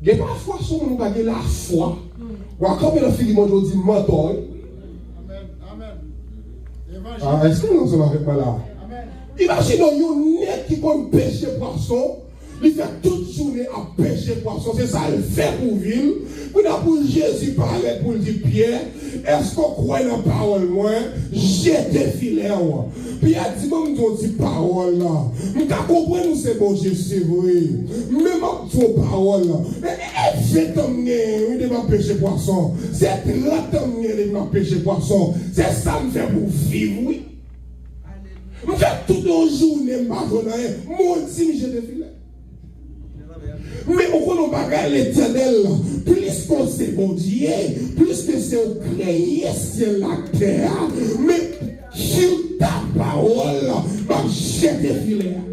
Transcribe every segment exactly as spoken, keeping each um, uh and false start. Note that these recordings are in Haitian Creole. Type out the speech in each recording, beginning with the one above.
Gen pafwa se yon moun ou pa gen lafwa. W a kanpe nan figi Bondye, w di m mantò wi. Amèn. Amèn. Evanjil. Ah, èske nou ansanm avèk mwen la? Amèn. Imajine w yon nèg ki konn peche pwason, li fè tout jounen ap peche pwason, se sa l fè pou vi l. Kounye a pou Jezi parèt pou l di Pyè, èske w kwè nan pawòl mwen? Jete filè w. Pyè di, ban m di w yon ti pawòl la. M ka konprann ou se Bondye, se vre. Men m ap di w yon pawòl la. E, e, e ven tan m genyen, wi, depi m ap peche pwason. Se trant tan m genyen depi m ap peche pwason. Se sa m fè pou viv, wi. M fè tout yon jounen m pa jwenn anyen. Modi m jete filè. Men ou konn yon bagay, Letènèl, plis ke w se Bondye, plis ke se w kreye syèl la ak tè a, men sou ta pawòl, m ap jete filè a.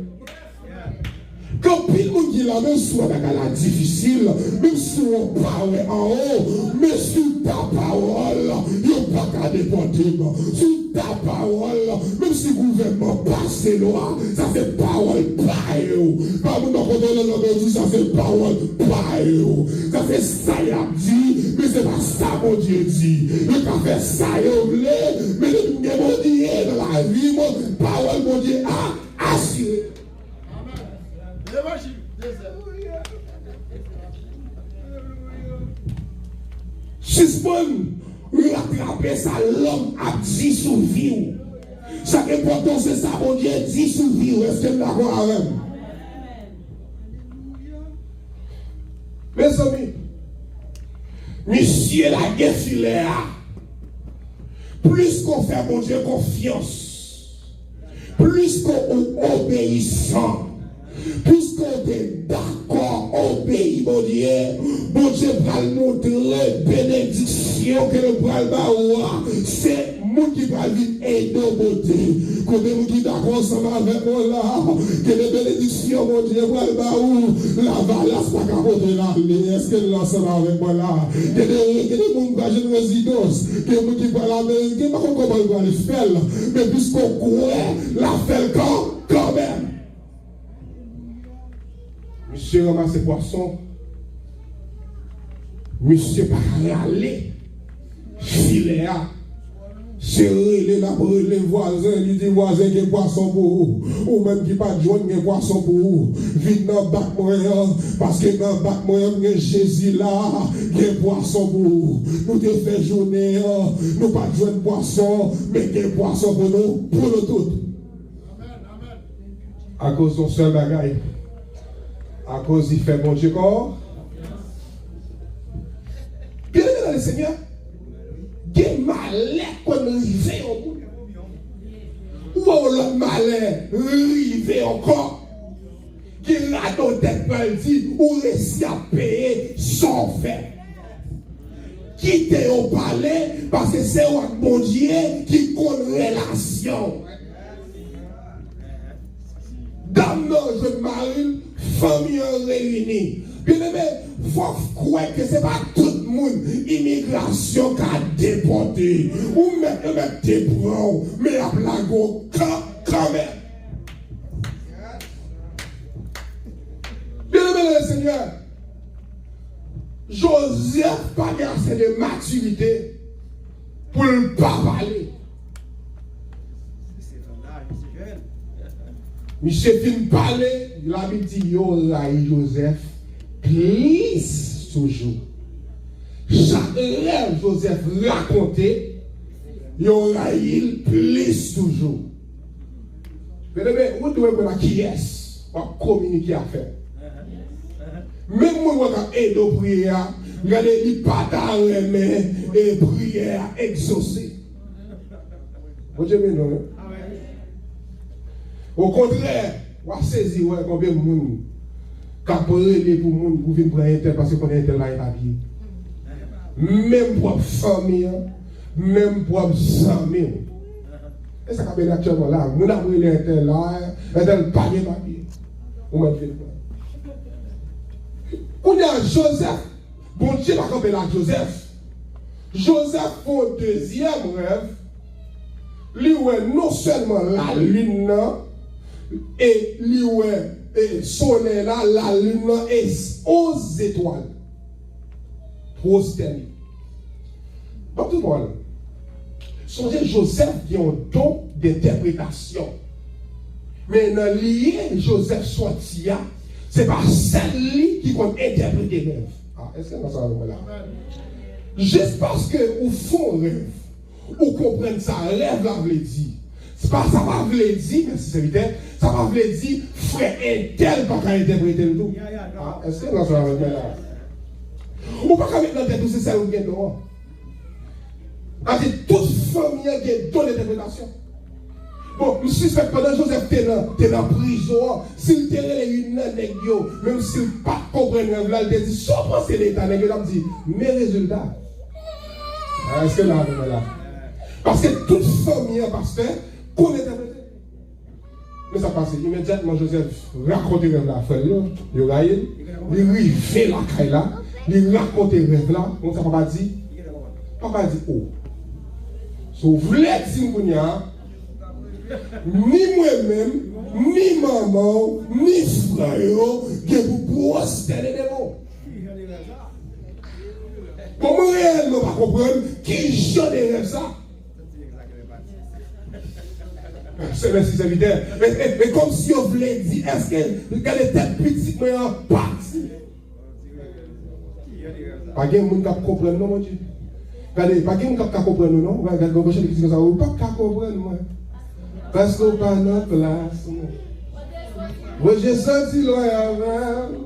Gen anpil moun ki la, menm si w wè bagay la difisil, menm si w pa wè anwo, men sou ta pawòl, yo pa ka depòte m. Sou ta pawòl, menm si gouvènman pase lwa, sa se pawòl pa yo. Pa moun nan kote w nan lòt yo di sa se pawòl pa yo. Sa se sa y ap di, men se pa sa Bondye di. Yo ka fè sa yo vle, men depi m gen Bondye nan lavi mwen, pawòl Bondye a asire. Levanjil dezè. Sispann ratrape sa lòm ap di sou vi w. Sa k enpòtan se sa Bondye di sou vi w. Èske n dakò avè m? Mezanmi, misye lage filè a. Plis ke w fè Bondye konfyans, plis ke w obeyisan, plis ke w te dakò obeyi Bondye, Bondye pral montre benediksyon ke l pral ba ou a. Se moun ki pral vin ede w monte. Konbyen moun ki dakò ansanm avèk mwen la? Gen de benediksyon Bondye pral ba ou. Lavalas pa ka pote l ale. Èske l ansanm avèk mwen la? Gen de, gen de moun pa jwenn rezidans. Gen moun ki pral Ameriken, pa konn kòman l pral fè l. Men piske w kwè, l ap fè l kan, kanmenm. Misye ranmase pwason. Misye pa ka rale filè a. Se rele l ap rele vwazen, li di vwazen gen pwason pou ou. Ou menm ki pa t jwenn gen pwason pou ou. Vin nan bak mwen an, paske nan bak mwen an m gen Jezi la, gen pwason pou ou. Nou te fè jounen an, nou pa t jwenn pwason, men gen pwason pou nou, pou nou tout. Akoz yon sèl bagay. Akoz li fè Bondye kò. Byeneme nan Lesenyè, gen malè konn rive yon moun. Ou wè yon lòt malè rive ankò. Ki radòtè k pral di ou resi ap peye sa w fè. Kite yo pale, paske se ou ak Bondye ki konn relasyon w. Dam nan jwenn mari l, fanmi an reyini. Byeneme, fò w kwè ke se pa tout moun imigrasyon ka depòte. Ou mèt, yo mèt te pran w, men y ap lage w kan, kanmenm. Byeneme nan Lesenyè, Jozèf pa gen ase de matirite pou l pa pale. Misye fin pale, Labib di yo rayi Jozèf plis toujou. Chak rèv Jozèf rakonte, yo rayi l plis toujou. Byeneme, ou dwe konn ak kiyès w ap kominike afè. Menm moun w ap ede w priye a, gade li pa ta renmen e priyè a egzose. Bondye beni w, wi. Okontrè, w ap sezi wè konbyen moun k ap rele pou moun pou vin pran entèl paske konnen entèl pa gen papye. Menm pwòp fanmi an, menm pwòp zanmi w. E sa k ap rele aktyèlman la, moun ap rele entèl la, entèl pa gen papye. Ou mèt vin pran. Kounye a, Jozèf, Bondye pa kanpe la ak Jozèf. Jozèf fè yon dezyèm rèv. Li wè non sèlman lalin nan, e li wè, e, solèy la, lalin nan e s-, onz zetwal. pwostène. Ban m di w pawòl. Sonje, Jozèf gen yon don dentèpretasyon. Men nan lye Jozèf sòti a, se pa sèl li ki konn entèprete rèv. Ah, èske n ansanm avè mwen la? Jis paske ou fè yon rèv, ou konprann sa rèv la vle di. Se pa, sa pa vle di, mèsi sèvitè, sa pa vle di frè entèl pa ka entèprete l tou. Ah, èske n ansanm avè mwen la? Ou pa ka met nan tèt ou se sèl ou gen don an. Sa vle di tout fanmi an gen don entèpretasyon. Bon, m sispèk pandan Jozèf te nan, te nan prizon an, si l te rele youn nan nèg yo, menm si l pa t konprann rèv la, l te di, "Sa w panse de eta nèg yo?" L ap di, "Men rezilta." Ah, èske n avè mwen la? Paske tout fanmi an, pastè, konn entèprete. Men sa k pase, imedyatman Jozèf rakonte rèv la a frè l yo, yo rayi l. Li rive lakay la, li rakonte rèv la. Bon, sa papa di, papa di, "O, si w vle di m kounye a, ni mwen menm, ni manman w, ni frè yo gen pou pwostène devan w." Bon, mwen reyèlman pa konprann ki jan de rèv sa. Se mèsi sèvitè. E, e, e kòmsi yo vle di, èske, gade tèt pitit mwen an pati. Pa gen moun k ap konprann non, Bondye. Gade, pa gen moun k ap ka konprann nou non. Gade, gade, gade, ki di konsa, ou p ap ka konprann mwen. Paske w pa nan plas mwen. Bondye santi lwen avè m.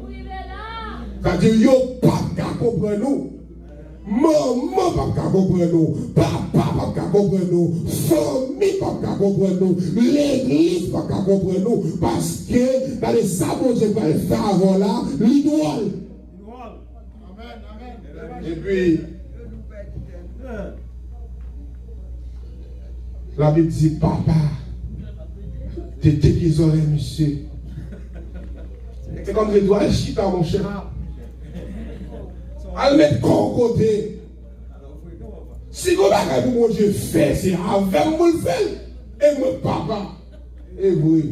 Sa di, yo p ap ka konprann ou. Manman p ap ka konprann ou, papa p ap ka konprann ou, fanmi p ap ka konprann ou, legliz p ap ka konprann ou, paske, gade sa Bondye pral fè avè w la, li dwòl. Epi, Labib di, papa te teke zòrèy misye. Se kòmsi l di, al chita, monchè. Al met kò w kote. Si gon bagay pou Bondye fè, se avè m pou l fè l. E mwen, papa. E vre.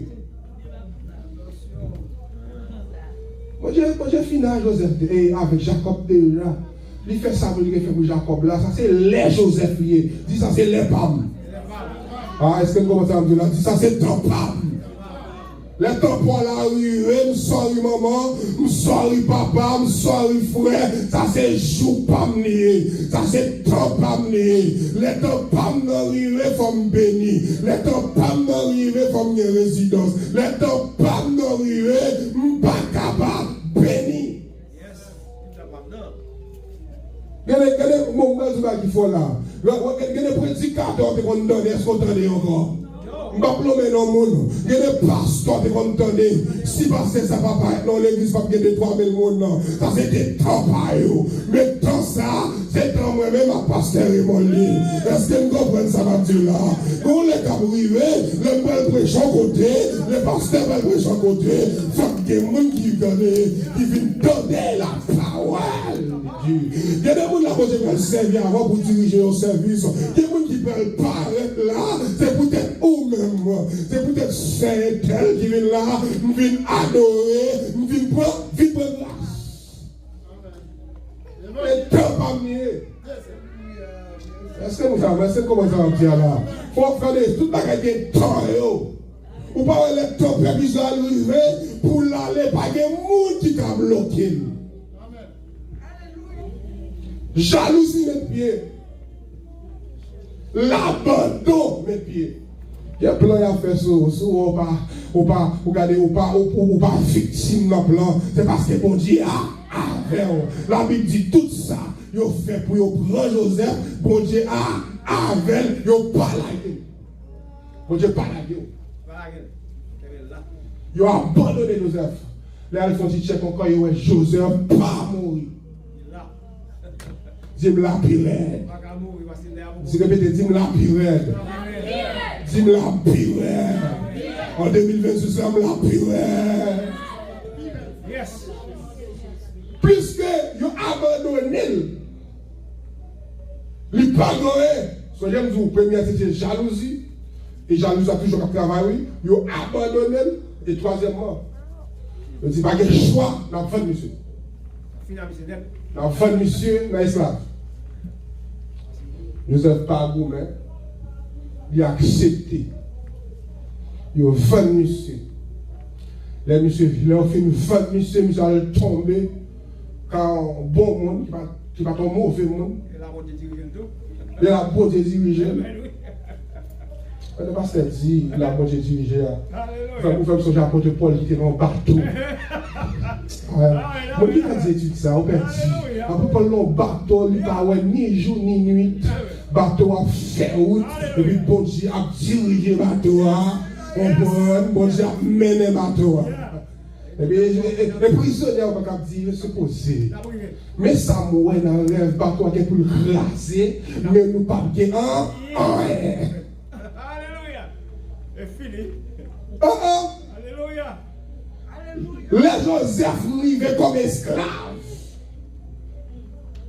Bondye, Bondye fini ak Jozèf de, e avèk Jakòb deja. Li fè sa pou li te fè pou Jakòb la. Sa se lè Jozèf li ye. Di, "Sa se lè pa m." Ah, èske n konprann sa m di la? Di, "Sa se tan pa m." Lè tan pa w la rive, m sòri manman, m sòri papa, m sòri frè. Sa se jou pa m li ye. Sa se tan pa m li ye. Lè tan pa m nan rive, fò m beni. Lè tan pa m nan rive, fò m gen rezidans. Lè tan pa m nan rive, m pa kapab beni. Gade, gade, bon, m pral di w bagay ki fò la. Lè, wè, gade, gade predikatè w te konn tande, èske w tande ankò? M p ap lonmen non moun. Gade pastè w te konn tande. Si pastè sa pa parèt nan legliz, p ap gen de twa mil moun, non. Sa se te tan pa yo. Men tan sa, se tan mwen menm ak pastè Raymond li. Èske n konprann sa m ap di la? Gon lè k ap rive, lè m pral preche yon kote, lè pastè pral preche yon kote, fòk gen moun ki tande, ki vin tande lapawòl de Dye. Gen de moun la Bondye pral sèvi avè w pou dirije yon sèvis. Gen moun ki pral parèt la, se poutèt ou menm. Se poutèt sè entèl ki vin la, m vin adore, m vin pran, vin pran gras. E tan pa m ye. Èske nou sa, èske nou konprann sa m ap di a la? Fòk tande, tout bagay gen tan yo. Ou pa wè lè tan pèp Izrayèl rive pou l ale, pa gen moun ki ka bloke l. Jalouzi met pye. Labandon met pye. Gen plan y ap fè sou ou, si w wè w pa, ou pa, ou gade, ou pa, ou, ou, ou pa viktim nan plan, se paske Bondye a avè w. Labib di tout sa yo fè pou yo pran Jozèf, Bondye a avè l, yo pa lage l. Bondye pa lage w. Yo abandone Jozèf. Lè y al fè yon ti tchèk ankò, yo wè Jozèf pa mouri. Di m la pi rèd. Di, repete, di m la pi rèd. Di m la pi rèd. An de mil vennsis la, m la pi rèd. Pliske yo abandone l, li pa gen anyen. Sonje m di w, premyè se te jalouzi. E jalouzi a toujou k ap travay, wi. Yo abandone l. E twazyèmman, yo di pa gen chwa, n ap vann misye. N ap vann misye nan esklav. Jozèf pa goumen, li aksepte. Yo vann misye. Lè misye, lè yo fin vann misye, misye al tonbe kay yon bon moun ki pa, ki pa t yon move moun. E la Bondye dirije l tou. E la Bondye dirije l. Amèn, wi. Pandan pastè di la Bondye dirije a, ou fè m, ou fè m sonje apot Pòl ki te nan yon bato. Mwen ki pèdi etid sa, ou pèdi. Apot Pòl nan yon bato, li pa wè ni jou ni nwit. Bato a ap fè wout, epi Bondye ap dirije bato a. Konprann? Bondye ap mennen bato a. Epi e, e, e prizonye a k ap di, yo sipoze. Men sa m wè nan rèv, bato a gen pou l kraze, men nou p ap gen an, anyen. Alelouya. E fini. Oh, oh. Alelouya. Lè Jozèf rive kòm esklav,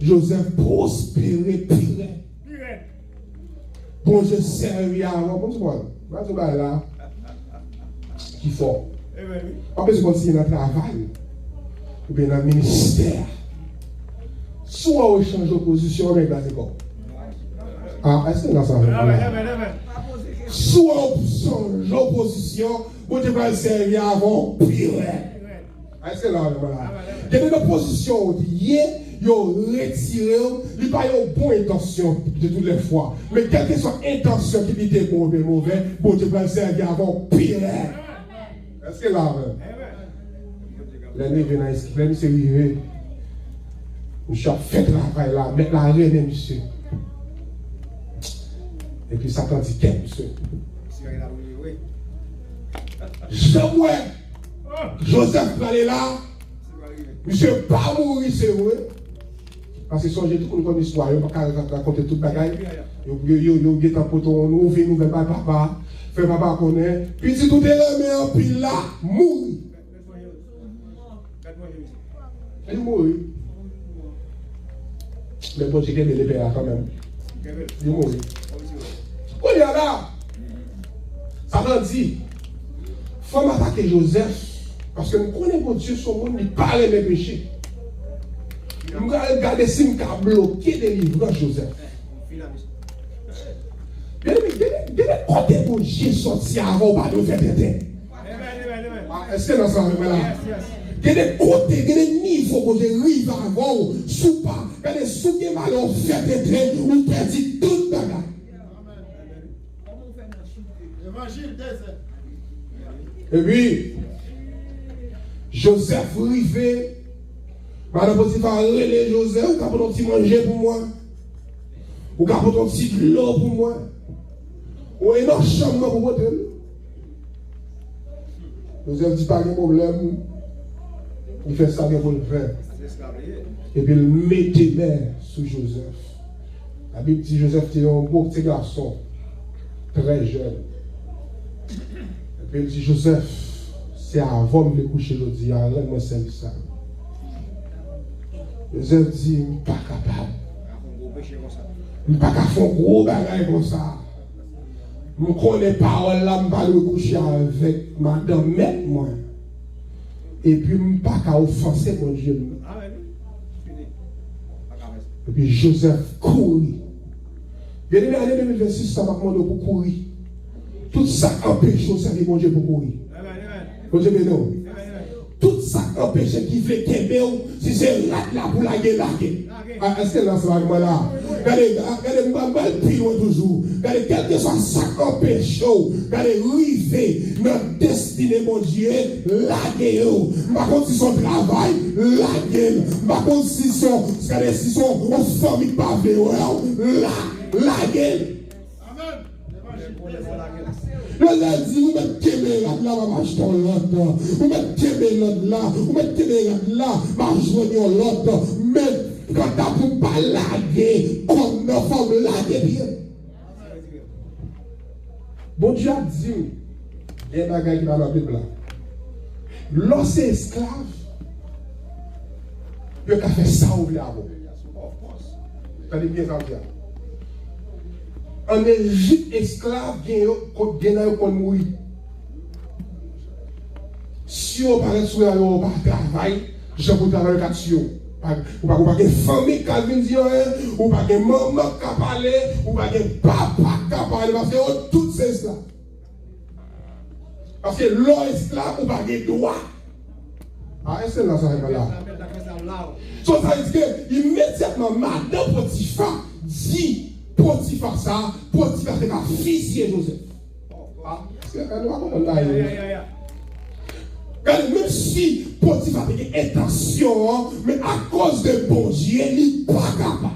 Jozèf pwospere pi rèd. Pi rèd. Bondye sèvi avè w, bon, ti bòn. Mwen di w bagay la ki fò. Amen, wi. W ap bezwen kontinye nan travay oubyen nan ministè. Si w wè w chanje pozisyon, w mèt kraze kò w. Ah, èske n nan sa avè m la? Amen, amen, amen. Si w wè w chanje pozisyon, Bondye pral sèvi avè w pi rèd. Èske la, la, la? Gen de nan pozisyon w ye, yo retire w, li pa yon bon entansyon de tout lè fwa. Men kèlkeswa entansyon ki li te bon oubyen move, Bondye pral sèvi avè w pi rèd. Èske la avè m? Lè m rive nan es-, lè misye rive, misye ap fè travay la, mèt la renmen misye. Epi Satan di kè misye. Jan m wè Jozèf prale la, misye pa mouri, se vre. Paske sonje, tout moun konn istwa, yo pa ka ra-, rakonte tout bagay. Yo, yo, yo, yo gentan pote yon nouvo nouvèl bay papa, fè papa konnen pitit ou te renmen anpil la, mouri. Li mouri. Men Bondye kenbe lepè a kanmenm. Li mouri. Kounye a la, Satan di, fò m atake Jozèf, paske m konnen Bondye se yon moun, li pa renmen peche. M pral gade si m ka bloke delivrans Jozèf. Byeneme, gen de, gen de kote Bondye sòti avan w pa dwe fè tenten. Ah, èske nan sa avè mwen la? Gen de kote, gen de nivo Bondye rive avan w, si w pa, gade, si w gen malè w fè tenten, ou pèdi tout bagay. Epi, Jozèf rive, madan Potifa rele Jozèf, ou ka pote yon ti manje pou mwen? Ou ka pote yon ti dlo pou mwen? Ou e nan chanm nan pou pote l? Jozèf di, pa gen pwoblèm. Li fè sa gen pou l fè. Epi l mete men sou Jozèf. Labib di Jozèf te yon bon ti gason, trè jèn. Epi l di, Jozèf, se avè w m vle kouche jodi a, rann mwen sèvis sa. Jozèf di, m pa kapab. M pa ka fè yon gwo bagay konsa. M konnen pawòl la, m pa dwe kouche avèk madanm mèt mwen. Epi m pa ka ofanse Bondye m nan. Epi Jozèf kouri. Byeneme, ane de mil vennsis sa p ap mande w pou kouri. Tout sa k anpeche w sèvi Bondye pou kouri. Bondye beni w. Tout sa k anpeche ki vle kenbe w, si se rad la pou lage, lage. A, èske nan sa avè mwen la? Gade, gade, m ba, m ba l pi lwen toujou. Gade, kèlkeswa sa k anpeche w, gade, rive nan destine Bondye, lage yo. M pa konn si se yon travay, lage l. M pa konn si se yon, gade, si se yon, yon fanmi k pa vle wè w, la, lage l. Jozèf di, ou mèt kenbe rad la, m ap achte yon lòt. Ou mèt kenbe rad la, ou mèt kenbe rad la, m ap jwenn yon lòt. Men, kanta pou m pa lage kòm nan fòm lage pye. Bondye ap di m, gen bagay ki pa nan Bib la. Lè w se esklav, yo ka fè sa yo vle avè w. Tande byen sa m di a. Ann Ejip, esklav, gen yo, gen nan yo konn mouri. Si yo parèt sou yo, yo pa travay, jan pou travay, yo ka tiye w. Pa- Ou pa, ou pa gen fanmi k ka vin di anyen, ou pa gen manman k ka pale, ou pa gen papa k ka pale, paske yo tout se esklav. Paske lè w esklav, ou pa gen dwa. A, èske la sa fè la? So, sa vle di ke imedyatman madan Potifa di Potifa sa, Potifa te ka fizye Jozèf. A, èske nou pa konprann bagay yo? Gade, menm si Potifa te gen entansyon an, men akoz de Bondye, li pa kapab.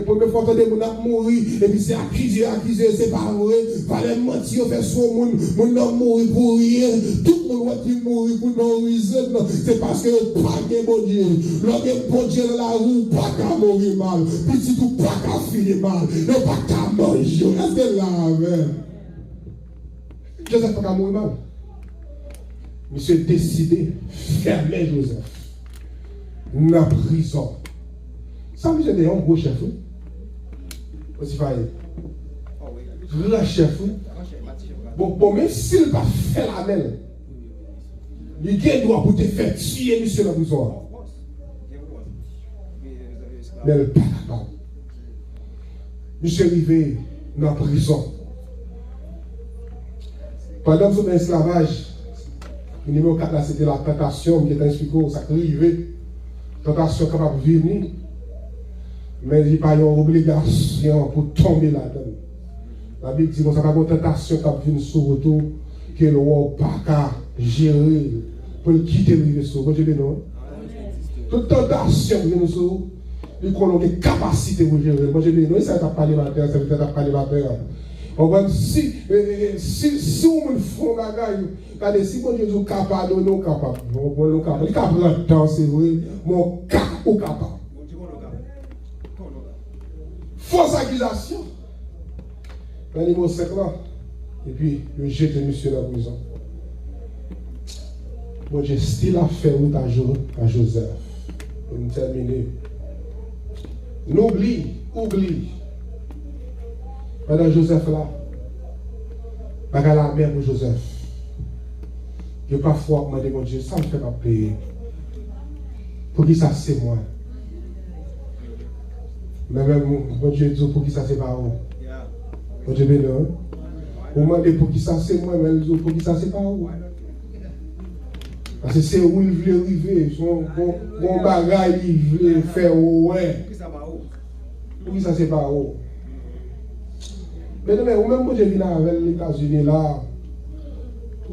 Premye fwa w tande moun ap mouri, epi se akize, akize, se pa vre, valè manti yo fè sou moun, moun nan mouri pou ryen, tout moun wè ki mouri pou no reason, se paske yo pa gen Bondye. Lè w gen Bondye nan lavi w, ou pa ka mouri mal, pitit ou pa ka fini mal, yo pa ka manje w. Èske la avè m? Jozèf pa ka mouri mal. Misye deside fèmen Jozèf nan prizon. Sa misye te yon gwo chèf, wi. Potifa ye. Gran chèf, wi. Bon, bon, menm si l pa fè l avè l, li gen dwa pou te fè tiye misye nan prizon an. Men l pa kapab. Misye rive nan prizon. Pandan m sou nan esklavaj, nimewo kat la, se te la tantasyon, m gentan eksplike w sa k rive. Tantasyon kapab vini, men li pa yon obligasyon pou tonbe ladan l. Labib di konsa, pa gen tantasyon k ap vin sou wout ou ke l wè w pa ka jere l, pou l kite l rive sou ou. Bondye beni w. Tout tantasyon k vin sou ou, li konnen w gen kapasite pou jere l. Bondye beni w. E sa yo t ap pale maten an, sèvitè t ap pale maten an. Ou konprann? Si, e, e, e, si, si yon moun fè yon bagay, gade, si Bondye di w ka padone, w kapab. Ou konprann? Ou kapab. Li ka pran tan, se vre, men w ka, ou kapab. Fos akizasyon. Nan nimewo senk lan, epi yo jete misye nan prizon. Bondye still ap fè wout a Jo-, a Jozèf. Pou n tèmine. Noubli, oubli. Pandan Jozèf la, bagay la mè pou Jozèf. Gen pafwa w ap mande Bondye, sa m fè m ap peye? Poukisa se mwen? Men menm Bondye di w, poukisa se pa ou? Bondye beni w, wi. Ou mande poukisa se mwen, men l di w poukisa se pa ou. Paske se ou l vle rive, se yon bon, bon bagay li vle fè ou wè. Poukisa se pa ou? Men, men, ou menm Bondye vin avè l Etazini la,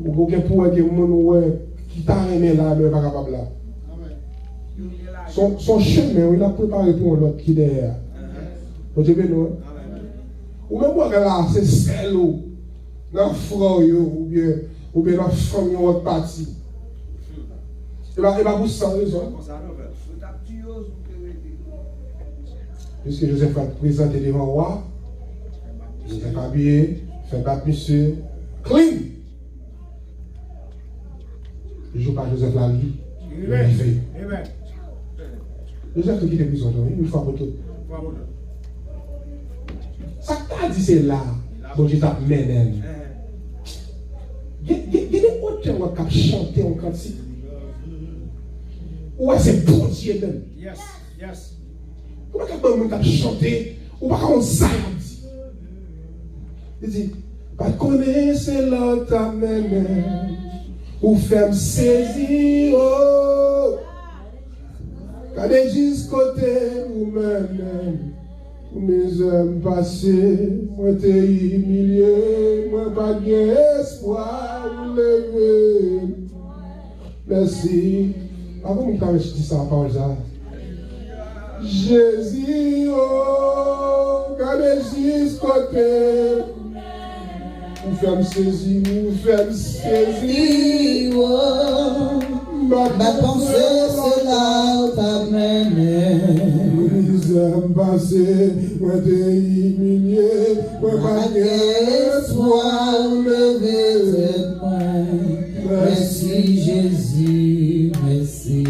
ou gen pou wè gen moun ou wè ki ta renmen la, men yo pa kapab la. Se yon, se yon chemen, wi, l ap prepare pou yon lòt ki dèyè a. Bondye beni w. Ou menm wè la, se sèl ou nan frè w yo, oubyen, oubyen nan fanmi yon lòt pati. E pa, e pa pou san rezon. Piske Jozèf pral prezante devan wa, Jozèf abiye, fè bab misye clean. Jou pa Jozèf la rive. Jozèf te kite prizon tou, wi, yon fwa pou tout. Sa k ta di se la Bondye t ap mennen l. Gen, gen, gen de otè w ap k ap chante yon kantik. Ou wè se Bondye menm. Ou pa ka ban moun k ap chante, ou pa ka konn sa y ap di. Li di, pa t konnen se la w t ap mennen, ou fè m sezi, o. Gade jis kote ou mennen m, pou mizè m pase, mwen te imilye, mwen pa t gen espwa, ou leve m. Mèsi. Pa gen moun ki ta resi di sa, pawòl sa. Jezi, o, gade jis kote ou fè m sezi, ou fè m sezi, o. M pa t panse se la w t ap mennen. Mizè m pase, mwen te imilye, mwen pa t gen espwa, ou leve tèt mwen. Mèsi, Jezi, mèsi.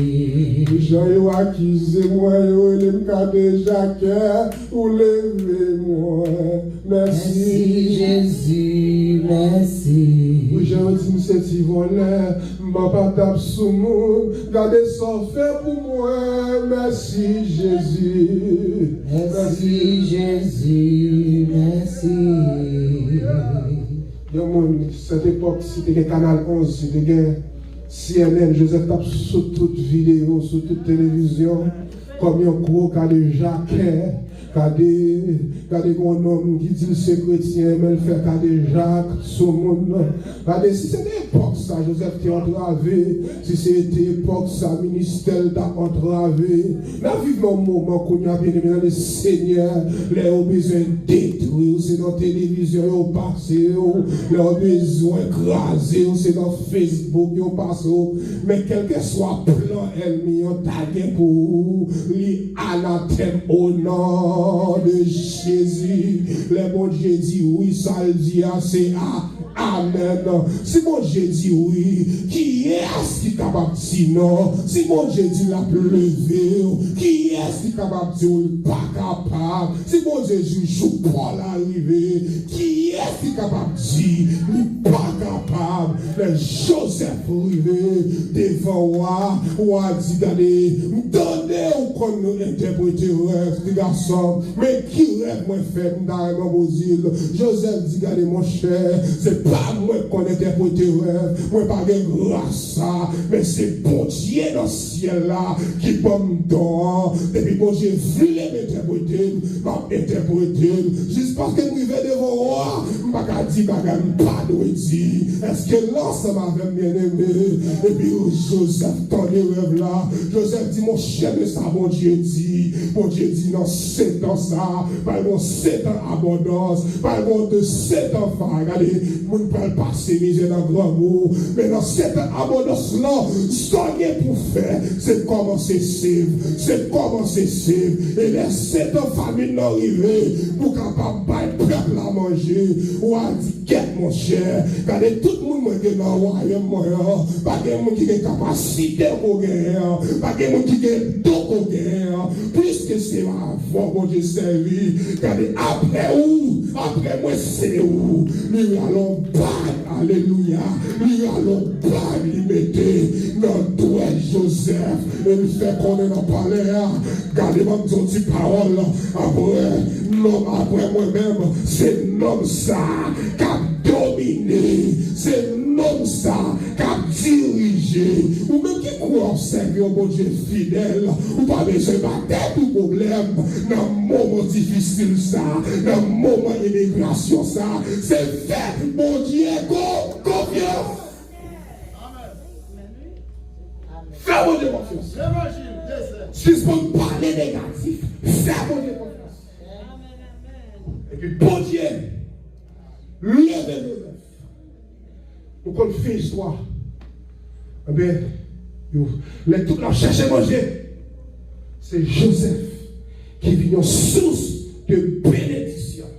Jan yo akize mwen, yo rele m kadejakè, ou leve mwen. Mèsi. Mèsi, Jezi, mèsi. Jan Yo di m se ti vòlè, m pa t ap sou moun. Gade sa w fè pou mwen, mèsi Jezi. Mèsi Jezi, mèsi. Yon moun, sèt epòk, si te gen Kanal onz, si te gen C N N, Joseph t ap sou tout videyo, sou tout televizyon, kòm yon gwo kadejakè. Gade, gade yon nonm ki di l se kretyen, men l fè kadejak sou moun. Gade, si se te epòk sa, Joseph te antrave. Si se te epòk sa, ministè l t ap antrave. N ap viv nan yon moman kounye a, byeneme nan le Senyè, lè yo bezwen detwi w, se nan televizyon yo pase w. Lè yo bezwen kraze w, se nan Facebook yo pase w. Men kèlkeswa plan ènmi an ta gen pou ou, li anatèm o non de Jezi. Lè Bondye di wi, sa l di a se a, amèn. Si Bondye di wi, kiyès ki kapab di non? Si Bondye di l ap leve w, kiyès ki kapab di w li pa kapab? Si Bondye di jou pa w la rive, kiyès ki kapab di li pa kapab? Lè Joseph rive devan wa, wa di, gade, m tande ou konn entèprete rèv, ti gason, men ki rèv mwen fè, m ta renmen w di l. Joseph di, gade monchè, se pa mwen k konn entèprete rèv, mwen pa gen gras sa, men se Bondye nan syèl la ki ban m don an. Depi Bondye vle m entèprete l, m ap entèprete l. Jis paske m rive devan wa, m pa ka di bagay m pa dwe di. Èske l ansanm avè m, byeneme? Epi Joseph tande rèv la. Joseph di, monchè, men sa Bondye di. Bondye di nan setan sa, pral gon setan abondans, pral gon de setan fay. Gade, moun pral pase mizè nan grangou, men nan setan abondans lan, sa w gen pou fè, se kòmanse save, se kòmanse save. E lè setan famin nan rive, pou kapab bay pèp la manje, wa di, gèt monchè, gade tout moun mwen gen nan wayòm mwen an, pa gen moun ki gen kapasite ke w genyen an, pa gen moun ki gen don ke w genyen an, pliske se avè w Bondye sèvi. Gade, apre ou, apre mwen se ou. Li rale yon bag, alelouya, li rale yon bag, li mete nan dwèt Joseph, e li fè konnen nan palè a, gade, m ap di yon ti pawòl, apre nonm, apre mwen menm, se nonm sa k ap domine, se nonm sa k ap dirije. Ou menm ki kwè w ap sèvi yon Bondye fidèl, ou pa bezwen ba tèt ou pwoblèm nan moman difisil sa, nan moman imilyasyon sa. Se fè Bondye kon-, konfyans. Fè Bondye konfyans. Sispann pale negatif. Fè Bondye konfyans. Epi Bondye leve Joseph. Nou konn fen istwa. Ebyen, yo, lè tout la chèche manje, se Joseph ki vin yon sous de benediksyon.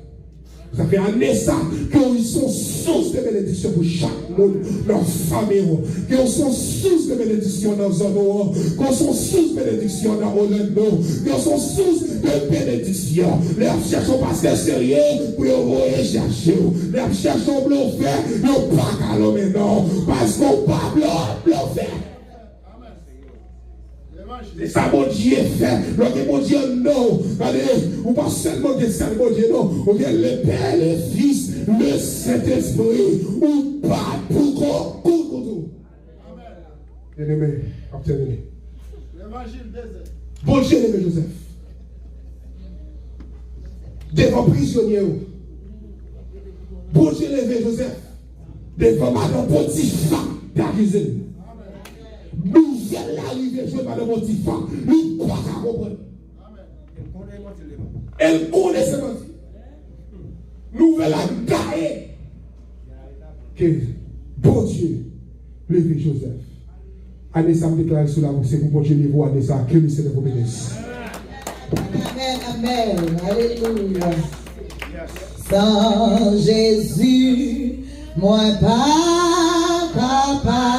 Sa fè ane sa ke w se yon sous de benediksyon pou chak moun nan fanmi w. Ke w se yon sous de benediksyon nan zòn ou an. Ke w se yon sous benediksyon nan Orlando. Ke w se yon sous de benediksyon. Lè y ap chèche yon pastè serye pou yo voye chèche w. Lè y ap chèche yon blofè, yo pa ka lonmen non. Paske w pa blo-, blofè. Se sa Bondye fè. Lè w gen Bondye anndan w, gade, ou pa sèlman gen sèl Bondye, non. Ou gen le Pè, le Fis, le Sentespri. Ou pa pou kont, kont, kont ou. Byeneme, ap tèmine. Bondye leve Joseph devan prizonye yo. Bondye leve Joseph devan madan Potifa, te akize l. Nouvèl la rive jwenn madan Potifa, li pa ka konprann. E l konnen se manti. Nouvèl la gaye ke Bondye leve Joseph. Ane sa, m deklare sou la, se pou Bondye leve w ane sa, ke le Seigneur vous bénisse. Amèn, amèn. Alelouya. San Jezi, mwen pa kapab.